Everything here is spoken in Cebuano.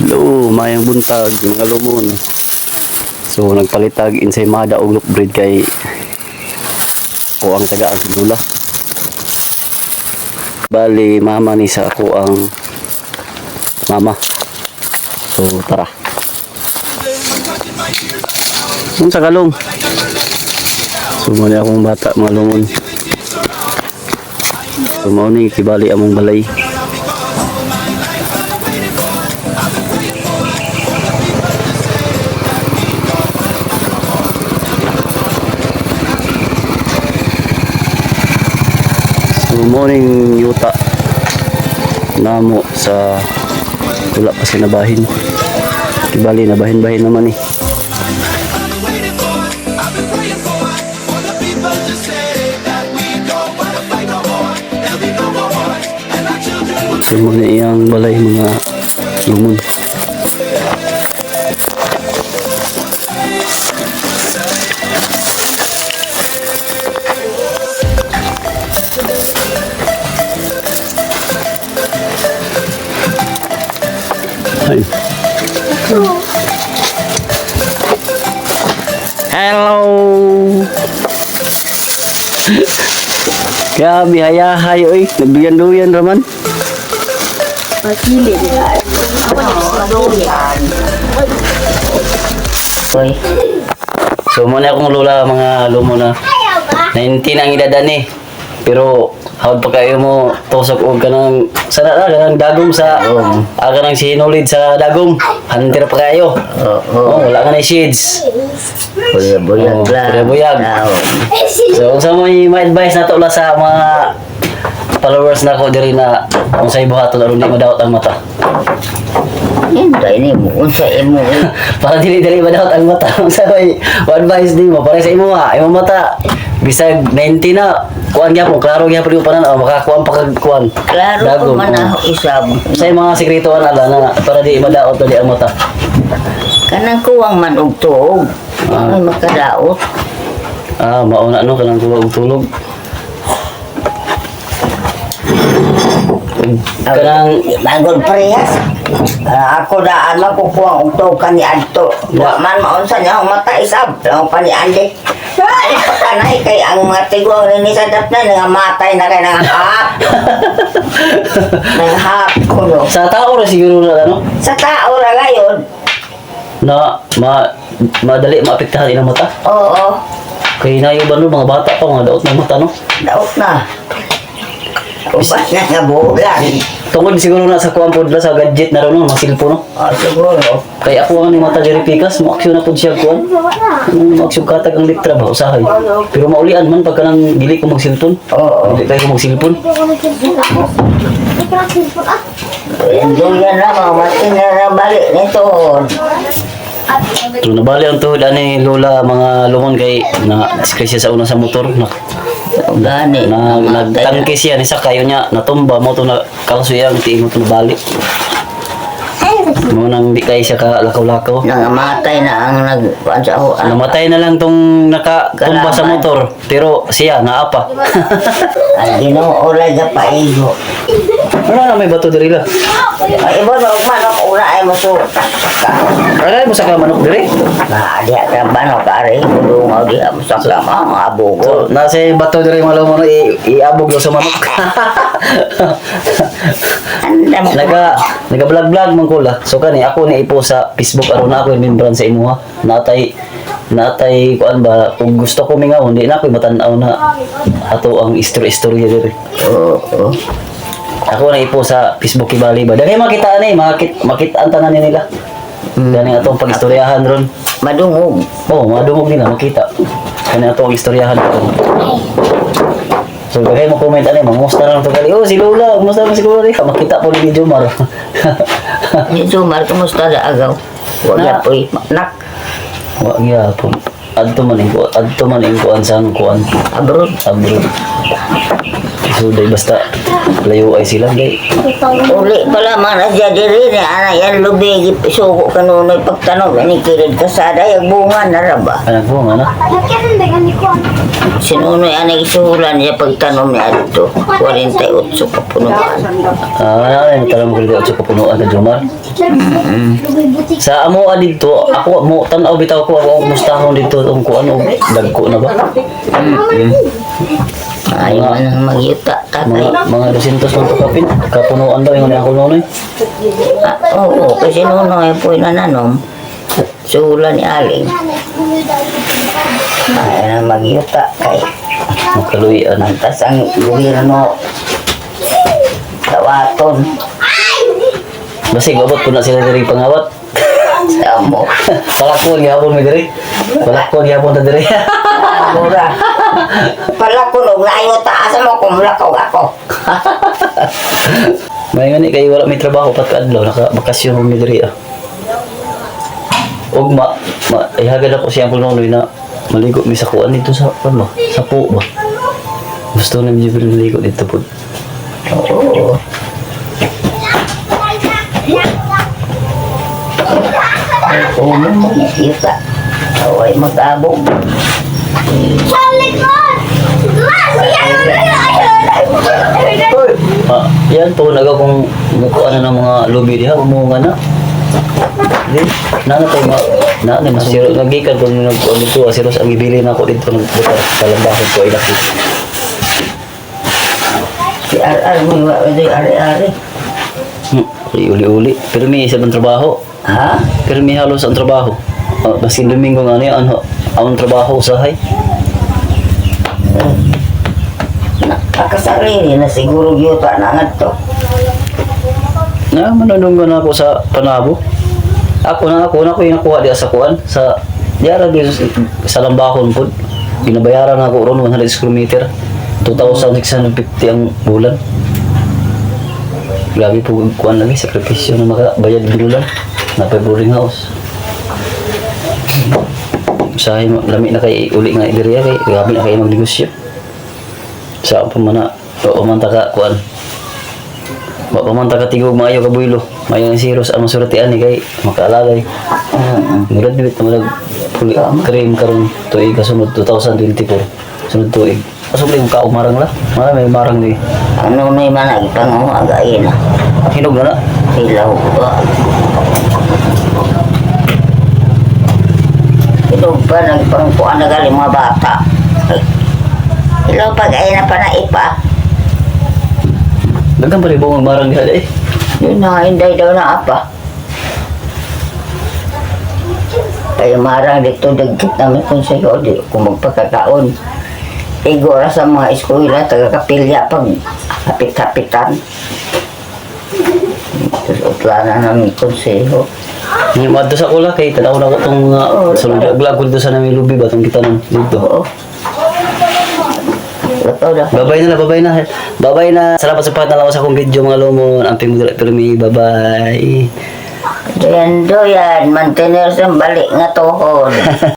Hello, mayang buntag mga lumon. So nagpalitag ensaymada og loaf bread kay ko ang tagaan sa dula. Bali mama ni sa ako ang mama. So tara. Unsa kalong? So mao ni akong bata, mga lumon. So mao ni kibali among balay. So morning yuta namo sa wala pa siya nabahin. Kibali nabahin-bahin naman eh. So mo na iyang balay, mga lumon. Ay. Hello! Grabe, hayahay, oy. Nagduyan-duyan raman. Pagili. Oy. So muna akong lola, mga lumo na. 19 ang edad ani. Pero hawd pa kayo mo tusok og kanang sana na kanang dagom sa aga nang sinulid sa dagom. Hunter pa kayo. Oo. Oh, wala ka na shades. Buyag-buyag Oo, lang. buyag-buyag. Oo. So unsa may ma-advise nato la sa mga followers nako diri na unsay buhaton aron di madaot ang mata? Hintay ni mo. Unsa imo. Para dili dili madaot ang mata. Unsa may advice nimo para sa imo ha, imong mata bisag 90 na kuan gyapon, klaro gyapon yung panan, oh, makakuan pa kag kuan. Klaro ko Dagom, man oh. ako isab. Unsay mga sekreto ana la na para di madaot dali ang mata? Kanang kuwang man og tuog. Ah. Ay makadaot. Ah, mauna no kanang kuwang og tulog. Kanang Bagod parehas. Ah, ako daan makukuha og tuog kani adto. Wa man maunsa niya ang mata isab. Ang paniandi. Ay, pakanay kay ang mga tiguang rini sa dapna nga matay na kay nangahap. Nangahap kuno. Sa tao ra siguro na ano Sa tao ra ngayon. Na ma madali maapektahan ilang mata. Oo. Kay nayo ba no mga bata pa mga daot ng mata no. Daot na. Uban na nga bulan. Tungod siguro na sa kuan pod la sa gadget na ron no, mga cellphone no. Oh, siguro. Kay ako ang mata diri pikas, mo aksyon na pud siya kuan. Mo aksyon katag ang litra ba usahay. Pero maulian man pagka nang dili ko mag-cellphone. Oo. Dili kayo ko mag-cellphone. Duyan na, mamatin na na balik nito. So nabali ang tuhod ani Lola, mga lumon, kay na disgrasya sa una sa motor na Gani. na nagtangke siya ni sa kayo niya natumba mo to na kalso iyang tiin mo to nabali. Mo nang di kay siya ka lakaw-lakaw. Nangamatay na ang nag... Kuan sa ako. Namatay na lang tong nakatumba sa Kalaban. motor pero siya naapa. Ang ginoo lay na paigo. Wala na may bato diri la. Ay, ibo na manok una ay mo. Wala mo sa ka manok diri. Ba, di ka manok are. Kulungaw di mo sa kama, mga So, abugo. nasa bato diri mga lumon iabog daw sa manok. Anda mo. Naga vlog vlog man ko la. So kani ako ni ipo sa Facebook aron na ako remembrance sa imuha. Natay natay kuan ba kung gusto ko mingaw hindi na ako matan-aw na ato ang istorya-istorya diri. Oo. Oo. Ako na ipo sa Facebook ibali ba. Daghay makita ani, makit makita ang tanan ni nila. Gani atong pagistoryahan ron. Madungog. Oh, madungog nila makita. Kani ato ang istoryahan ko. So daghay mo comment ani, mamusta na lang to gali. Oh, si Lola, kumusta man si Lola? Makita po ni Jomar. Ni Jumar, kumusta na agaw? Wag Na. na po'y nak. Wa gyapon. Adto man ing kuan sang kuan Abroad. abroad. So day basta layo ay sila day. Uli pala man na siya diri ni ana yan lubi suko kanunoy pagtanom ani kilid kasada yung bunga na ra ba. Anak ko nga na. Sinunoy ana gisuhulan niya pagtanom ni adto 48 ka punuan. Ah, ay talam ko dito sa kapunuan ka Jomar. Sa amo dito, ako mo tan-aw bitaw ko ako ang mustahon dito ang kuan og dagko na ba? Ay man ang magyuta tatay. Mga 200 man to kapin. Kapunuan daw ingon ako nonoy. Ah, oo, kasi nunoy po inananom. Suhulan ni Aling. Ay na magyuta kay Makaluyan. antas ang gobyerno tawaton Basig abot po na sila diri pangawat. Sa amo. Palakon gihapon mi diri. Palakon gihapon ta diri. Mura. Pala kunog na ayo taas mo kung mulakaw ako. May ngani kay wala may trabaho pat kaadlaw naka bakasyon mi diri ah. Og ma ihagad ako si Uncle Nonoy na maligo mi sa kuan dito sa kuan ba? Sa po ba? Gusto na medyo maligo dito po. Oo. Oo mo kita. Away mag-abog. Ah, yan po naga kung mukuan na ng mga lubi diha umunga na. Di, na na to ma na ni masiro nagikan kung nagkuan dito asiros ang gibili na ako dito nagbuta sa lambahon ko ilaki. Si RR mo iwa ko ari-ari. Uli-uli. Pero may isa bang trabaho? Ha? Pero may halos ang trabaho. Ah, maski Domingo nga niya, ano, ang trabaho usahay. Nakasarili na siguro gyuta na ngadto. Na, manununggan ako sa Panabo. Ako na ko yung nakuha diya sa kuan sa diara di sa Lambahon po. Ginabayaran ako ron 100 square meter. 2,650 ang bulan. Grabe po kuan lagi sakripisyo na makabayad bilulan. Napay boarding house. Usahay mo, lami na kay uli nga diriya kay grabe na kay magnegosyo. Sa pa man na o man ta ka kuan. Wa pa man ta katigog maayo ka builo. Maayo ang siros ang masuratian ni kay makaalalay. Murag dili ta murag puli cream karon tuig kasunod 2024. Sunod tuig. Asubli yung kaong marang la. Mara may marang di. Ano may man ipanguhagain na. Hinog na na. Hilaw ba? Hilaw pa, nagpangkuan na gali mga bata. Ay, hilaw pa, gaya na pa na ipa. Daghan pa rin buong marang diha eh. Yun na, hinday daw na apa. Kaya marang dito, dagkit namin kung sa'yo, di ko magpagkakaon. Igo ra sa mga eskwela, taga-kapilya pag hapit-hapitan. Tapos utlana namin konseho. Yung madto sa kula kay tanaw na ko tong mga sulod aglag ko dito sa nami lubi ba tong kita nang dito. Oo. Lakaw na. Babay na lang, babay na. Babay na. Salamat sa pagtanaw sa akong video mga lomon. Amping mo dala pero mi bye-bye. Doyan, doyan, mantener sa balik nga tuhod.